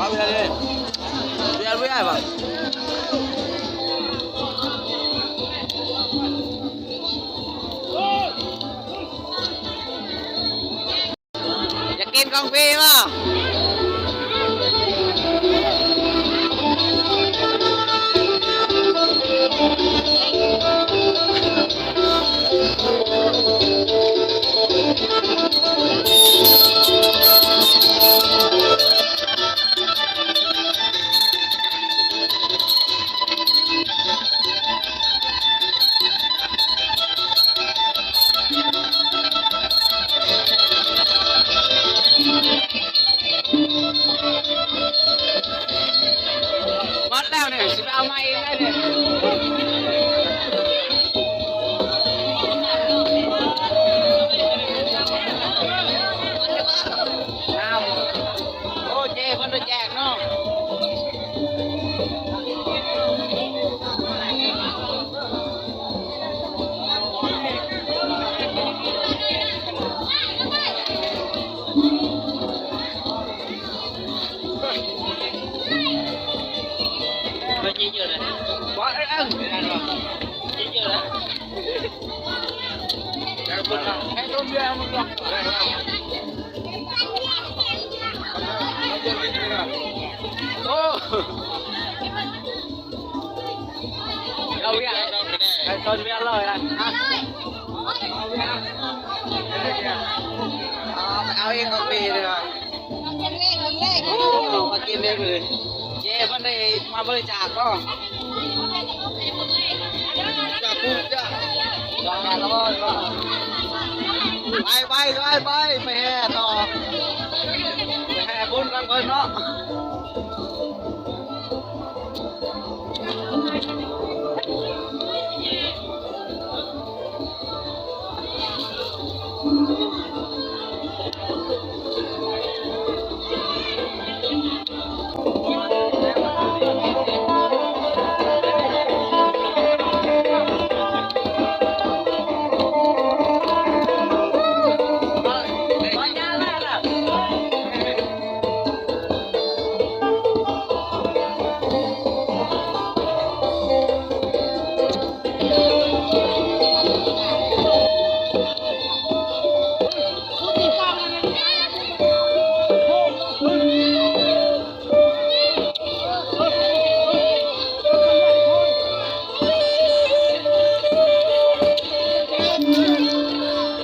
ເວຍເວຍເວຍ ຢາກກິນຂອງຟຣີບໍ່? ໝົດແລ້ວນີ້ ຊິໄປເອົາໃໝ່ອີກໄດ້ນີ້. ນ້ຳ ໂອ້ ເຈ້ເພິ່ນໄດ້ແຈກເນາະ. ເພິ່ນເຍອະໆ ເລີຍ ບໍ່ ເອີ ເອີ ເຍອະໆ ເລີຍ. ໂອ້ ເອົາວຽກ ໃຫ້ຕົ້ນວຽກເລີຍນະ ເອົາເອງກໍມີເລີຍວ່າ ມາກິນເອງເລີຍ ເຈ້ເພິ່ນໄດ້ມາບໍລິຈາກເນາະ. ໄປ ໄປ ໄປ ໄປ ໄປແຫ່ຕໍ່ ໄປແຫ່ບຸນກັນເພິ່ນເນາະ.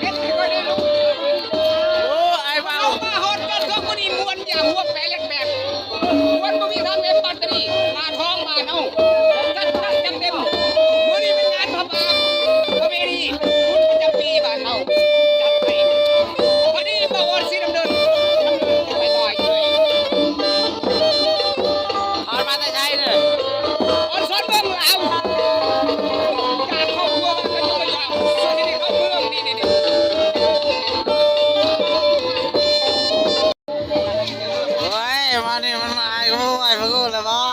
ເຮັດໃຫ້ຂ້ອຍໄດ້ຮູ້ ໂອ້ ອ້າຍເວົ້າ ເຮົາມາຮອດຈົນເທື່ອຜູ້ນີ້ມ່ວນຢ່າງຫົວແປເລັກແບບ ມ່ວນບໍ່ມີທາງເວັບບັດຕະຣີ ໜ້າທ້ອງບ້ານເຮົາ ຈັດໜັກຈັດເຕັມ ມື້ນີ້ເປັນງານພະບາງ ປະເພນີ ບຸນປະຈຳປີບ້ານເຮົາ ຈັດໃຫ້ ພໍດີມາອອນສີດຳເນີນ ໄປຕໍ່ ອອນມາແຕ່ໃສເດີ? ອອນສອນເມືອງລາວ ຈາກຄອບຄົວບ້ານກະໂຈກະຈອກ ສ່ວນທີ່ໄດ້ເຂົ້າເມືອງ ນີ້ໆໆ. ໂອ້ຍ ມານີ້ມັນມາອາຍກູ ອາຍກູແລ້ວບໍ່?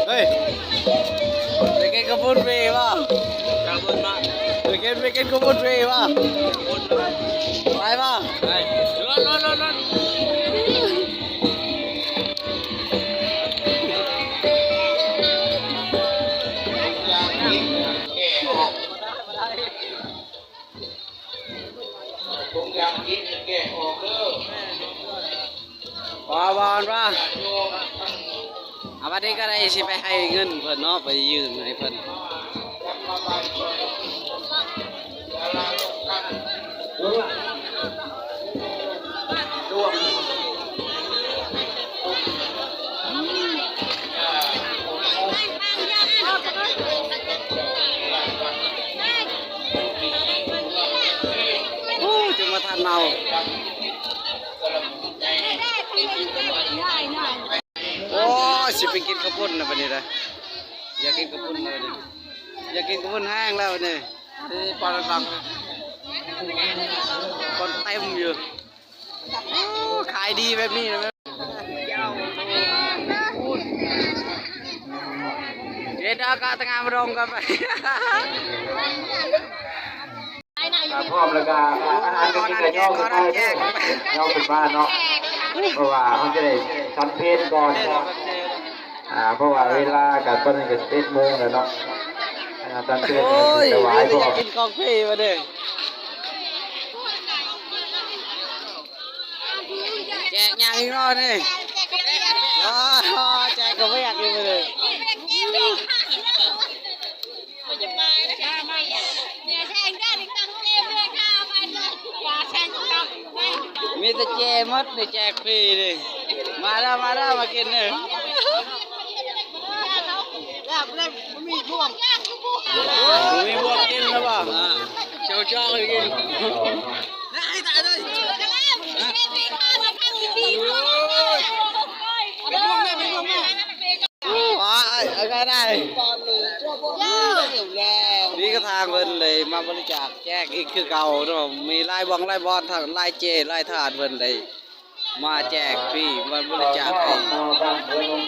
ເຮີ້ຍ ໄປກິນເຂົ້າປຸ້ນຟຣີບໍ່? ເຂົ້າປຸ້ນມາ ໄປກິນ ໄປກິນເຂົ້າປຸ້ນຟຣີບໍ່? ໄປບໍ່? ໄປ ລົດ ລົດ ລົດ ລົດ. ວ່າ ວ່າ ວ່າ ເອົາ ບັດນີ້ກໍໄດ້ຊິໄປໃຫ້ເງິນເພິ່ນເນາະ ໄປຍື່ນໃຫ້ເພິ່ນ. ໂອ້ ຈຶ່ງວ່າທ່ານເມົາ. ໂອ້ຍ ຊິໄປກິນເຂົ້າປຸ້ນນະບັດນີ້ນະ ຢາກກິນເຂົ້າປຸ້ນແລ້ວນີ້ ຢາກກິນເຂົ້າປຸ້ນແຮງແລ້ວນີ້. ເອີ ປານຫຼັງໆ ຄົນເຕັມຢູ່. ໂອ້ ຂາຍດີແບບນີ້ນະ ເຮັດເອົາກະຕະງາມລົງກັນໄປ. ອ່າ ພ້ອມແລ້ວກະອາຫານກະກິນກະຍ່ອງຂຶ້ນມາເດີ ຍ່ອງຂຶ້ນມາເນາະ. ເພາະວ່າເຮົາຈະໄດ້ສັນເພນກ່ອນ ອ່າ ເພາະວ່າເວລາກໍຕອນນີ້ກໍສິບເອັດໂມງແລ້ວເນາະ ອ່າ ສັນເພນ ໂອ້ຍ ກໍຊິຖວາຍ ມີແຕ່ຢາກກິນຂອງຟຣີບາດນີ້ ແຈກຫຍັງອີກເນາະນີ້ ອໍ ແຈກກະບຽກຢູ່ບາດນີ້ ມີແຕ່ເຈ້ໝົດນີ້ ແຈກຟຣີນີ້ ມາເດີ ມາເດີ ມາກິນເດີ ມີພວກກິນແລ້ວບໍ່ ເຈົ້າເຈົ້າກິນ ນີ້ກະທາງເພິ່ນເລີຍມາບໍລິຈາກແຈກອີກຄືເກົ່າເນາະ ມີຫຼາຍບ່ອນຫຼາຍບ່ອນ ທັງຫຼາຍເຈ້ຫຼາຍທ່ານເພິ່ນໄດ້ມາແຈກຟຣີ ມາບໍລິຈາກໃຫ້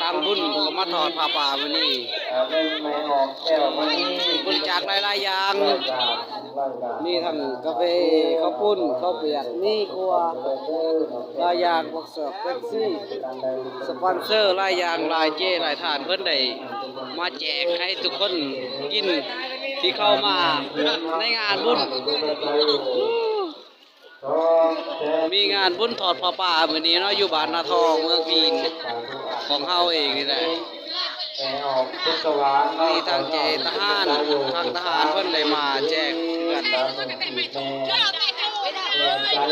ທາງບຸນເຂົາມາທອດຜ້າປ່າມື້ນີ້ ບໍລິຈາກຫຼາຍໆຢ່າງ ມີທັງກາເຟ ເຂົ້າປຸ້ນ ເຂົ້າປຽກ ມີຄົວ ຫຼາຍຢ່າງ ພວກເສີບ ເປັບຊີ ສະປອນເຊີ ຫຼາຍຢ່າງ ຫຼາຍເຈ້ຫຼາຍທ່ານ ເພິ່ນໄດ້ມາແຈກໃຫ້ທຸກຄົນກິນ ທີ່ເຂົ້າມາໃນງານບຸນ ມີງານບຸນທອດຜ້າປ່າມື້ນີ້ເນາະ ຢູ່ບ້ານນາທອງ ເມືອງພີນ ຂອງເຮົາເອງນີ້ແຫຼະ ມີທັງເຈ້ທະຫານ ທາງທະຫານເພິ່ນໄດ້ມາແຈກຄືກັນ